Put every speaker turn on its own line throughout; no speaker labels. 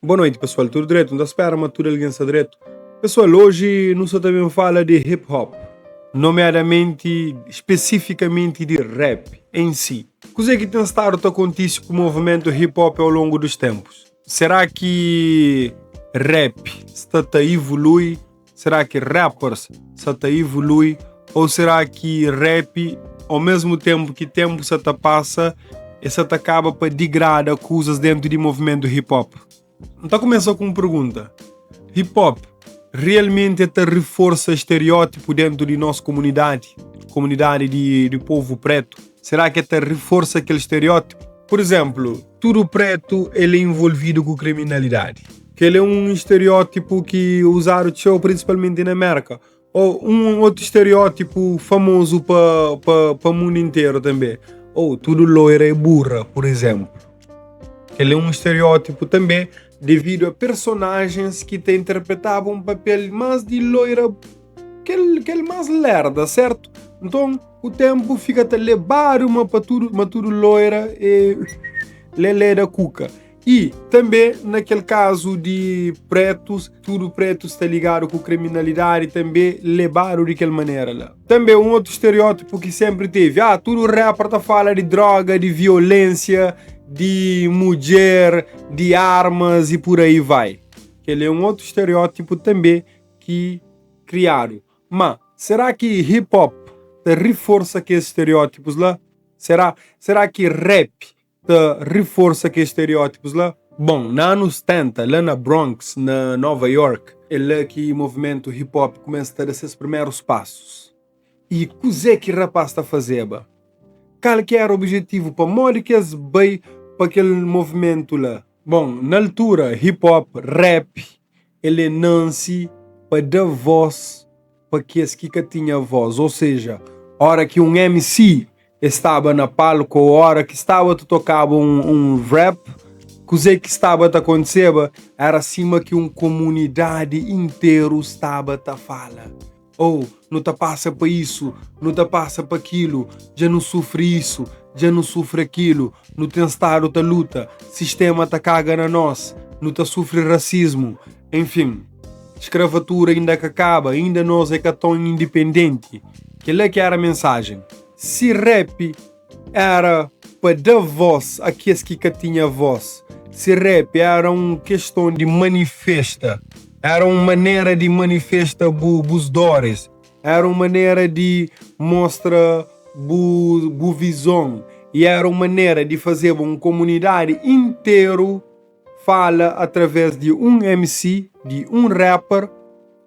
Boa noite pessoal, tudo dretu? N ta spera ma tudo algen sta dretu. Pessoal, hoje nu sta ta ben fala di hip hop, nomeadamenti, spesifikamenti di rap em si. Kuzê ki ten stadu ta kontise ku movimentu hip hop ao longu dos tempos? Será ki rap sta ta ivolui? Será ki rappers sa ta ivolui? Ou será ki rap, ao mesmu tempu ki tempu sa ta pasa, e sa ta kaba pa digrada kuzas dentu di movimentu hip hop? N ta kumesa ku un pergunta, hip hop realmenti e ta riforsa stereótipu dentu di nos komunidadi, komunidadi di di povu pretu? Será ki e ta riforsa kel stereótipu? Pur izemplu, tudu pretu el é involvidu ku kriminalidadi. Kel é un stereótipu ki uzadu txeu, prinsipalmenti na Merka. Ô un otu stereótipu famozu pa, pa, pa mundu interu tanbê. Ô tudu loira é burra, pur izénplu. Kel é un stereótipu tanbê devidu a personajens ki ta interpretaba un papel más di loira, kel, kel más lerda, sertu? Nton, ku ténpu fika ta lebadu ma pa tudu, ma tudu loira é lelé da kuka. I tanbê na kel kazu di pretus, tudu pretu sta ligadu ku kriminalidadi tanbê lebadu di kel manera la. Tanbê un otu stereótipu ki sénpri tevi, ah, tudu rapper ta fala di droga, di violénsia, di mudjer, di armas i pur aí vai. Kel é un otu stereótipu tanbê ki kriadu. Má, será ki hip hop ta riforsa kes stereótipus la? Será? Será ki rap ta riforsa kes stereótipus la? Bon, na anus 70, la na Bronx, na Nova York, é la ki movimentu hip hop kumesa ta da ses primerus pasus. I kuzê ki rapaz ta fazeba? Kal ki éra obijetivu? Pamodi ki es bai pa kel movimentu la? Bon, na altura, hip hop, rap, el é nanse pa da vós pa kes ki ka tinha vós. Ou seja, ora ki un MC staba na palku ou ora ki staba ta tokaba un, un rap, kuzê ki staba ta kontiseba era sima ki un komunidadi interu staba ta fala. Ou nu ta pasa pa isu, nu ta pasa pa kilu, dja nu sufri isu, dja nu sufri akilu, nu ten stadu ta luta, sistema ta kaga na nos, nu ta sufri rasismu, enfin, skravatura inda ka kaba, inda nos é ka ton indipendenti. Kel-la ki era mensajen. Si rap era pa da vós a kes ki ka tinha vós, si rap era un keston di manifesta, era un manera di manifesta bu bus dores, era un manera di mostra bu bu vizon i era un manera di fazeba un komunidadi interu fala através di un MC, di un rapper,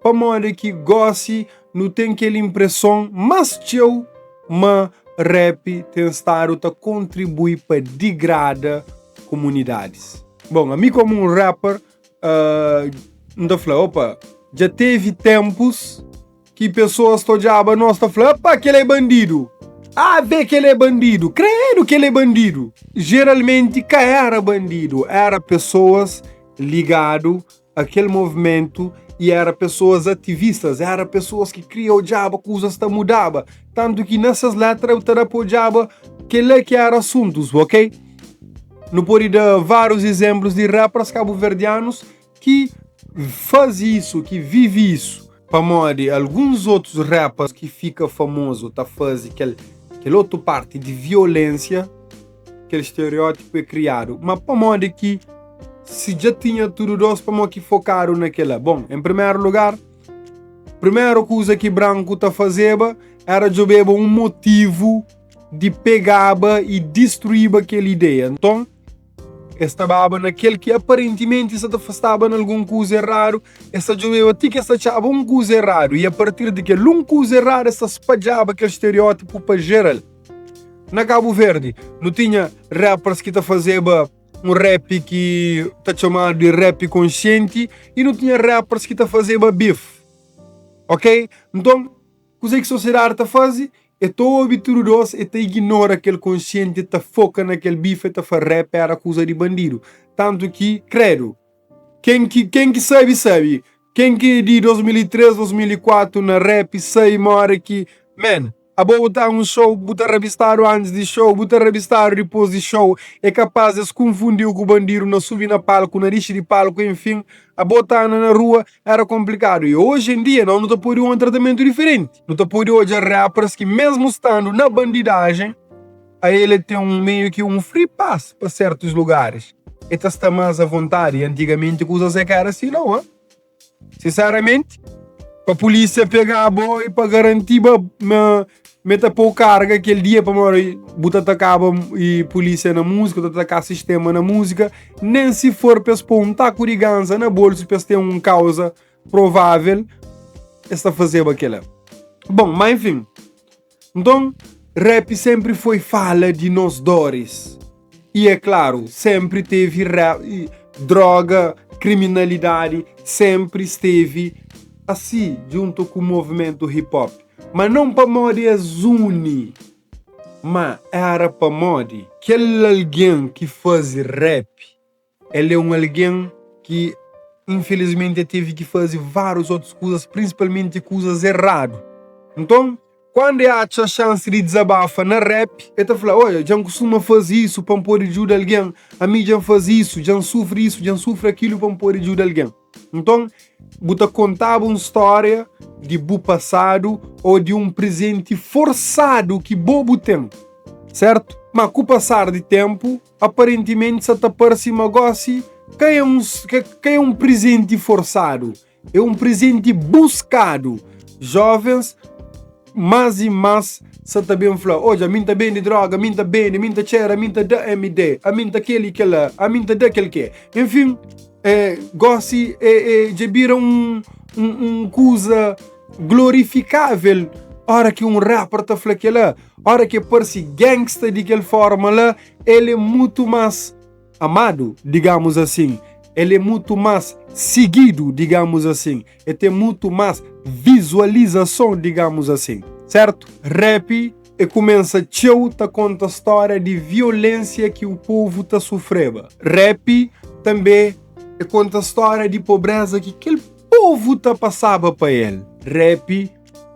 pamodi ki gósi nu ten kel inpreson más txeu ma rap ten stadu ta kontribui pa digrada komunidadis. Bon, ami komu un rapper, uh, N ta fla, opa, dja tevi tempus ki pesoas ta odjaba nos ta fla, pa kel é bandidu. Ah, vê kel é bandidu. Credo kel é bandidu. Geralmenti ka era bandidu, era pessoas ligadu a kel movimentu e era pessoas ativistas, era pessoas ki kria odjaba kuzas ta mudaba. Tantu ki na ses letra ta da pa odjaba kel ki era asuntus, ok? Nu pode da vários exemplos di rappers cabo-verdianos ki faze isu, ki vive isu. Pamodi alguns otus rappers ki fika famozu ta faze kel, kel otu parti di violência, kel stereótipu é kriadu. Ma pamodi ki si dja tinha tudu dos, pamodi ki fokadu na kela? Bon, em primeru lugar, primeru kuza ki branku ta fazeba era djobeba un motivu di pegaba i distruíba kel ideia. Nton, es ta baba na kel ki aparentimenti sa ta staba na algun kuza eradu, es ta djobeba ti ki es ta atxaba un kuza eradu i a partir di kel un kuza eradu es ta spadjaba kel stereótipu pa jeral. Na Kabu Verdi, nu tinha rappers ki ta fazeba un rap ki ta txomadu di rap konsienti i nu tinha rappers ki ta fazeba beef. Ok? Nton, Kuzê ki sosiedadi ta faze? E ta obi tudu dos, e ta ignora kel konsienti, e ta foka na kel bifa, e ta fla rap era kuza di bandidu. Tantu ki, kredu, ken ki ken ki sabe, sabe. Ken ki é di 2003, 2004 na rap sabe modi ki, man. Abo bu ta un show, bu ta rabistadu antis di show, bu ta rabistadu dipôs di show. É kapaz es kunfundiu ku bandidu na subi na palku, na dixi di palku, enfin, abo ta anda na rua, era konplikadu. I oji en dia, nos nu ta pode un tratamentu diferenti. Nu ta pode odja rappers ki mesmu standu na bandidajen, a el ten un meiu ki un free pass pa sertus lugaris. E ta sta mas avontadi. I antigamenti kuzas é ka era si nau, ha? Sinseramenti, pa pulísia pegá bo i pa garantiba ma ma e ta pô-u karga kel dia pamodi bu ta takaba i pulísia na múzika, bu ta taká sistéma na múzika, nen si for pa es pô un taku di ganza na bolsu pa es ten un kauza provável, es ta fazeba kel-la. Bon, má enfin. Nton, rap sénpri foi fala di nos doris. I é klaru, sénpri tevi rap, droga, kriminalidadi sénpri stevi asi djuntu ku movimentu hip hop. Ma non pamodi es uni, ma éra pamodi kel algen ki faze rap El é un algen ki infilismenti el tevi ki faze várius otus kuzas, prinsipalmenti kuzas eradu. Nton, kandu el atxa xansi di dizabafa na rap, el ta fla, Odja, dja N kustuma faze isu pa N pode djuda algen, ami dja N faze isu, dja N sufri isu, dja N sufri akilu pa N pode djuda algen. Nton, bu ta kontaba un stória di bu pasadu ô di un prezenti forsadu ki bo bu ten, sértu? Má ku pasar di ténpu, Aparentimenti sa ta parse ma gósi ka é un ka é un prizenti forsadu, é un prizenti buskadu. Jóvens más i más sa ta ben fla, Odja, ami N ta bende dróga, ami N ta bende, ami N ta txera, ami N ta da MD, ami N ta kel i kel-la, ami N ta da kel ke. Enfin, é, gósi é, é, dja bira un, un, un kuza glorifikável óra ki un rapper ta fla kel-la, óra ki el parse gangsta di kel fórma la. El é mutu más amadu, digamus asin, el é mutu más sigidu, digamus asin, el ten mutu más vizualizason, digamus asin, sértu? Rap e kumensa txeu ta konta stória di violénsia ki u povu ta sufreba. Rap tanbê e konta stória di pobréza ki kel povu ta pasaba pa el. Rap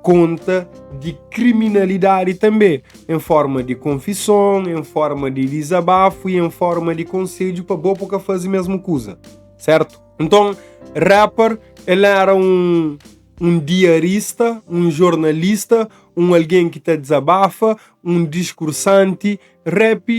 konta di kriminalidadi tanbê, en forma di konfison, en forma di dizabafu i en forma di konsedju pa bo pa ka faze mesmu kuza, sertu? Nton, rapper el era un un diarista, un jornalista, un algen ki ta dizabafa, un diskursanti, rap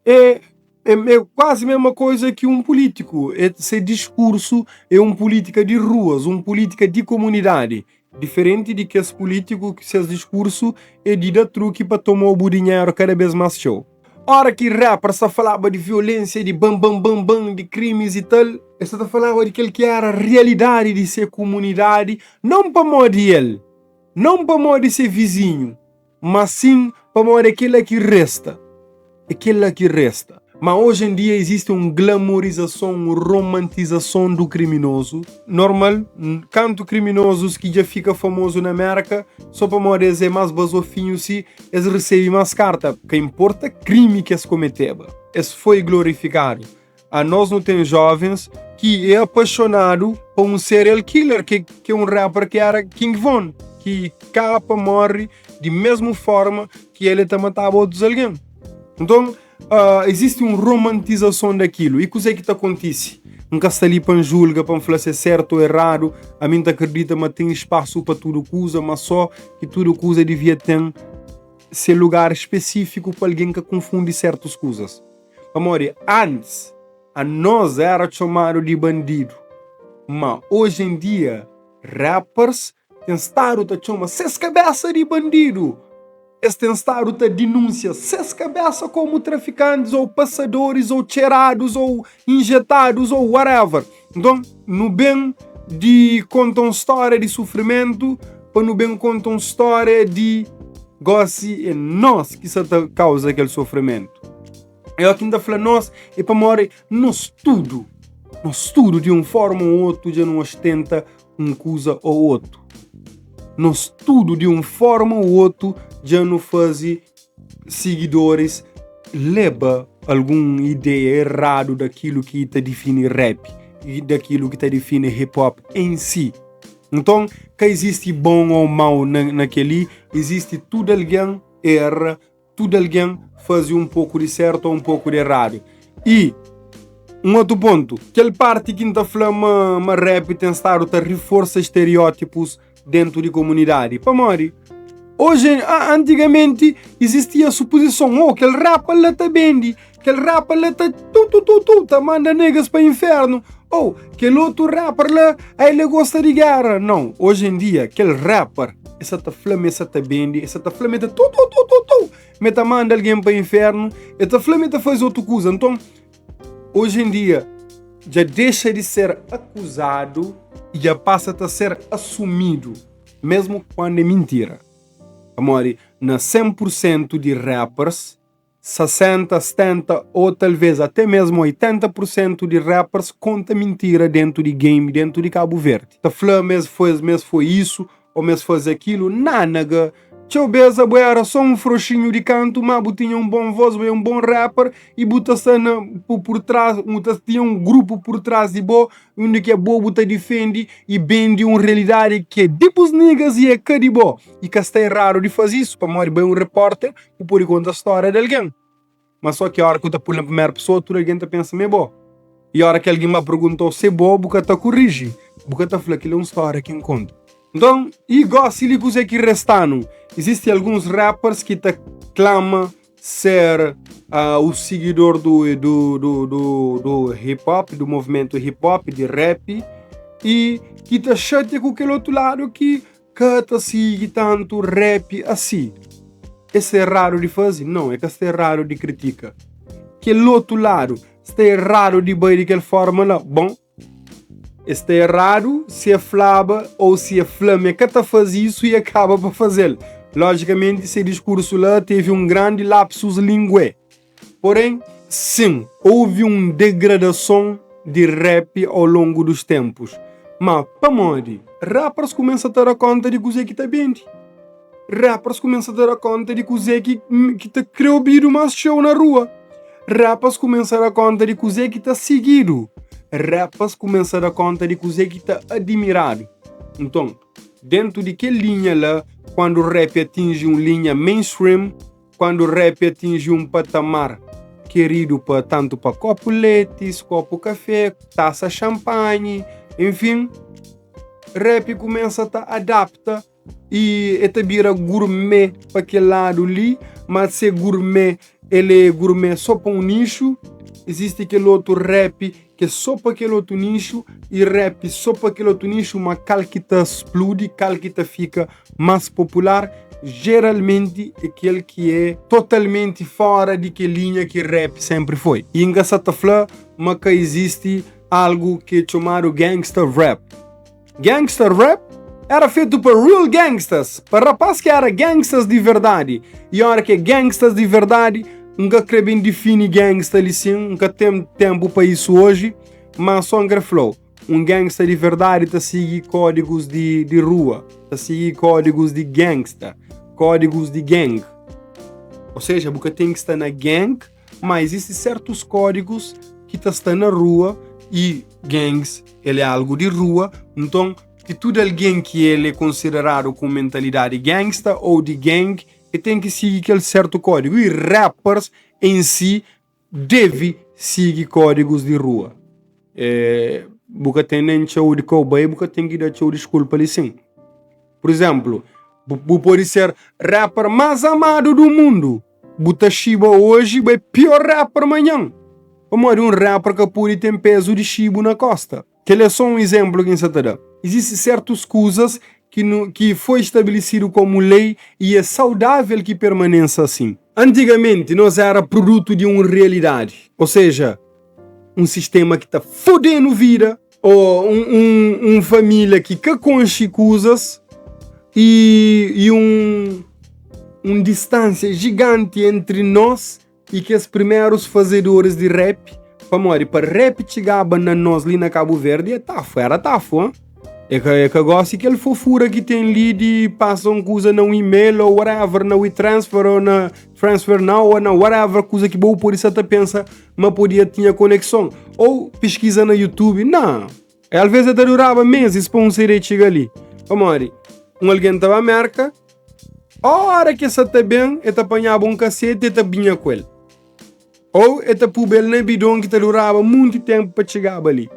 É, é, é quase a mesma coisa que um político. É, se discurso é um política de ruas, um política de comunidade. Diferente de que esse político que seus discurso é de dar truque para tomar o dinheiro cada vez mais show. Ora que rapper só falava de violência, de bam bam bam bam, de crimes e tal, ele só falava de aquele que era a realidade de ser comunidade, não para modo ele, não para modo de ser vizinho, Má sin pamodi é kel-la ki resta. É kel-la ki resta. Má oji en dia izisti un glamorizason, un romantizason du kriminozu. Normal, kantu kriminozus ki dja fika famozu na Mérka, sô pamodi es é más bazofinhu si, es resebe más karta, ka inporta krimi ki es kometeba, es foi glorifikadu. Anos nu ten jovens ki é apaixonadu pa un serial killer ki ki é un rapper ki era King Von, ki kapa morre di mesmu forma ki el ta mataba otus algen. Nton, uh, existe un romantizason dakilu. I kuzê ki ta kontise? N ka sta li pa N julga, pa N fla se é sertu ou erradu. Ami N ta akredita ma ten spasu pa tudu kuza, ma só ki tudu kuza devia ten se lugar spesífiku pa algen ka konfundi sertus kuzas. Pamodi antis anos era txomadu di bandidu, ma oji en dia rappers ten stadu ta txoma ses kabesa di bandidu. Es ten stadu ta dinúnsia ses kabesa komu trafikantis ou pasadoris ou txeradus ou injetadus ou whatever. Nton, nu ben di konta un stória di sufrimentu pa nu ben konta un stória di gósi é nos ki sa ta kauza kel sufrimentu. É o ki N ta fla nos é pamodi nos tudu, nos tudu di un forma ou otu dja nu ostenta un kuza ou otu. Nos tudu di un forma ou otu dja nu faze sigidoris leba algun ideia erradu dakilu ki ta difini rap i dakilu ki ta difini hip hop em si. Nton, ka izisti bon ô mau na kel-li, izisti tudu algen erra, tudu algen faze un poku di sértu ô un poku di eradu. I un otu pontu, kel parti ki N ta fla ma ma rap ten stadu ta riforsa stereótipus dentu di komunidadi. Pamodi? Oji, antigamenti izistia supozison, oh, kel rapa la ta bendi, kel rapa la ta tu tu tu tu ta manda negas pa infernu, oh, kel otu rapper la, el e gosta di gera. Não, oji en dia kel rapper e sa ta fla ma e sa ta bendi, e sa ta fla ma e ta tu tu tu tu tu, ma e ta manda algen pa infernu, e ta fla ma e ta faze otu kuza. Nton, oji en dia dja dexa di ser akuzadu i dja pasa ta ser asumidu, mesmu kuandu é mintira. Pamodi na 100 pur sentu di rappers, 60, 70 ô talvês até mesmu 80 pur sentu di rappers konta mintira dentu di game, dentu di Kabu Verdi. Ta fla ma es foi, ma es foi isu ô ma es faze akilu. Nanaga! Txeu bês abo éra sô un froxinhu di kantu, má bu tinha un bon vós, bu é un bon rapper i bu ta sta na pur trás, bu ta tinha un grupu pur trás di bo undi ki abo bu ta difende i bende un realidadi ki é di bus niggas i é ka di bo. I ka sta eradu di faze isu, pamodi bo é un repórter, bu pode konta stória di algen. Má sô ki óra ki bu ta pô-l na primeru pesoa, tudu algen ta pensa ma é bo. I óra ki algen ba pergunta-u si é bo, bu ka ta koriji, bu ka ta fla kel-li é un stória ki N konta. Nton, i gósi li kuzê ki resta-nu? Izisti alguns rappers ki ta klama ser uh, o seguidor do, do, do, do, do hip hop, do movimento hip hop, di rap, i ki ta xatia ku kel otu ladu ki ka ta sigi tantu rap asi. É sta erradu di faze? Não, é ka sta erradu di kritika. Kel otu ladu sta erradu di bai di kel forma la? Bon, E sta erradu si e flaba ou si e fla ma e ka ta faze isu i e kaba pa fazel. Lojikamenti se diskursu la tevi un grandi lapsus linguae. Porém, sim, houve un degradason di rap ao longu dos tempos. Ma pamodi? Rappers kumesa ta da konta di kuze ki ta bendi. Rappers kumesa ta da konta di kuze ki, ki ta kre obidu más txeu na rua. Rappers kumesa da konta di kuze ki ta sigidu. Rappers kumesa da konta di kuze ki ta adimiradu. Nton, dentu di kel linha la, kuandu rap atinji un linha mainstream, kuandu rap atinji un patamar keridu pa tantu pa kopu letis, kopu kafé, tasa xanpanhi, enfin, rap kumesa ta adapta I e ta bira gourmet pa kel ladu li, ma se gourmet el é gourmet só pa un nixu, izisti kel otu rap ki é só pa kel otu nixu i rap só pa kel otu nixu, ma kal ki ta spludi, kal ki ta fika más popular, jeralmenti é kel ki é totalmenti fora di kel linha ki rap senpri foi. I N ka sa ta fla ma ka izisti algu ki é txomadu gangsta rap. Gangsta rap era fetu pa real gangstas, pa rapaz ki era gangstas di verdadi. I ora ki é gangstas di verdadi, N ka kre ben difini gangsta li sin, N ka ten tempu pa isu oji, ma so N kre fla-u, un gangsta di verdadi ta sigi kódigus di, di rua, ta sigi kódigus di gangsta, kódigus di gang. Ou seja, bu ka ten ki sta na gang, ma izisti sertus kódigus ki ta sta na rua i gangs el é algu di rua, nton ki tudu algen ki el é konsideradu ku mentalidadi gangsta ou di gang e ten ki sigi kel sertu kódigu i rappers em si devi sigi kódigus di rua. E, bu ka ten nen txeu di kau bai, bu ka ten ki da txeu diskulpa li sin. Pur izemplu, bu, bu pode ser rapper más amadu du mundu, Bu ta xiba oji, bu é pior rapper manhan. Pamodi un rapper ka pode ten pezu di xibu na kosta. Kel é so un izemplu ki N sa ta da. Izisti sertus kuzas ki nu ki foi stabilisidu komu lei i é saudavel ki permanensa asin. Antigamenti nos era produtu di un realidadi, ou seja, un sistema ki ta fodenu vida, ou un, un, un família ki ka konxe kuzas i, i un, un distânsia giganti entri nós i kes primerus fazedoris di rap, pamodi pa rap txigaba na nós li na Kabu Verdi é tafu, era tafu, hein? É ka, é ka gosi kel fofura ki ten li di pasa un kuza na un email ou whatever, na WeTransfer ou na Transfer Now ou na whatever kuza ki bo pode sa ta pensa ma podia tinha konexon ou piskiza na YouTube. Não. É, alvez ta duraba meses pa un CD txiga li. Pamodi un algen ta ba Merka, óra ki el sa ta ben, el ta panhaba un kaseti el ta binha ku el. Ô el ta puba el na bidon ki ta duraba monti ténpu pa txigaba li.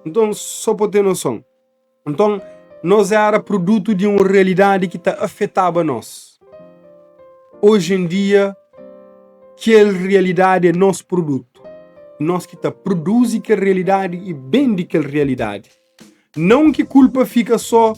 Nton, sô pa bu ten noson. Nton, nos éra produtu di un realidadi ki ta afetaba nos. Oji en dia, kel realidadi é nos produtu. Nos ki ta produzi kel realidadi i bende kel realidadi. Não ki kulpa fika só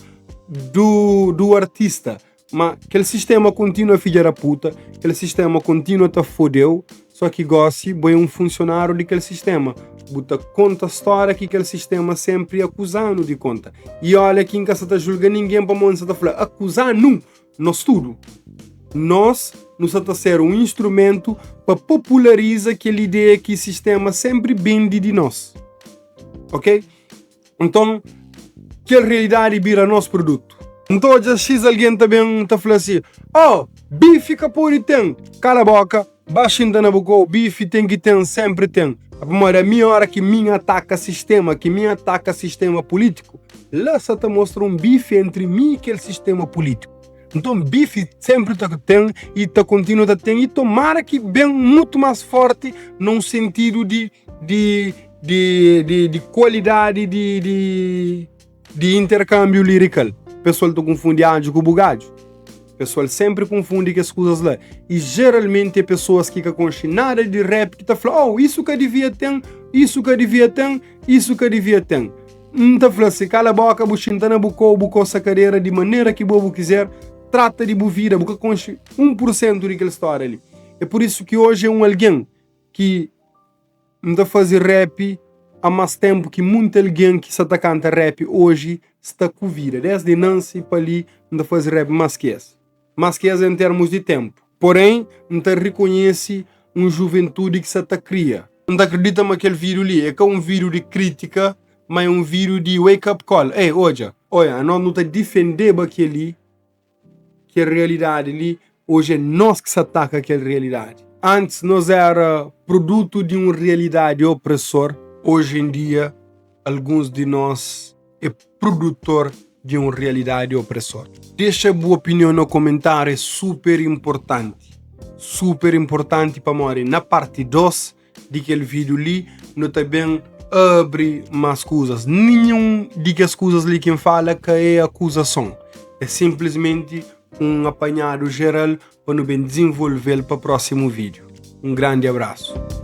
do, do artista, ma kel sistema kontinua fidja da puta, kel sistema kontinua ta fodeu, só ki gosi bo é un funsionáriu di kel sistema. Bu ta konta stória ki kel sistema sempri akuzanu di konta. I olha ki N ka sa ta julga ninguém pamodi N sa ta fla akuzanu nos tudu. Nos nu sa ta ser un instrumentu pa populariza kel ideia ki sistema sempri bende di nos. Ok? Nton, kel realidadi bira nos produtu. N ta odja xis algen ta ben ta fla si, Oh, bifi ka pode ten! Kala boka, ba xinta na bu kou, bifi ten ki ten, senpri ten. Pamodi ami ora ki mi N ataka sistema, ki mi N ataka sistema pulítiku, la sa ta mostra un bifi entri mi i kel sistema pulítiku. Nton, bifi senpri ta ten i ta kontinua ta ten i tomara ki ben mutu más forti na un sentidu di di di di di kualidadi di di di interkambiu lirikal. Pesoal ta konfundi adju ku bugadju. Pesoal senpri konfundi kes kuzas la. I jeralmenti é pesoas ki ka konxe nada di rap ki ta fla, oh, isu ka divia ten, isu ka divia ten, isu ka divia ten. N ta fla si, kala boka, bu xinta na bu kou, bu kosa kadera di manera ki bo bu kizer, trata di bu vida, bu ka konxe 1% di kel stória li. É pur isu ki oji é un algen ki N ta faze rap há más ténpu ki munti algen ki sa ta kanta rap oji sta ku vida. Désdi nanse pa li N ta faze rap más ki es. Más ki es en termus di ténpu. Porém, N ta rikonhese un juventudi ki sa ta kria. N ta kridita ma kel vídiu li é ka un vídiu di krítika, má é un vídiu di wake up call. Ei, odja! Oia, anos nu ta difendeba kel-li. Kel realidadi li, oji é nos ki sa ataka kel realidadi. Antis nos era produtu di un realidadi opresor, oji en dia alguns di nos é produtor di un realidadi opresor. Dexa bu opinion na komentariu é super inportanti, super inportanti pamodi na parti 2 di kel vídiu li nu ta ben abri más kuzas. Ninhun di kes kuzas li ki N fala ka é akuzason, é sinplismenti un apanhadu jeral pa nu ben dizenvolve-l pa prósimu vídiu. Un grandi abrasu.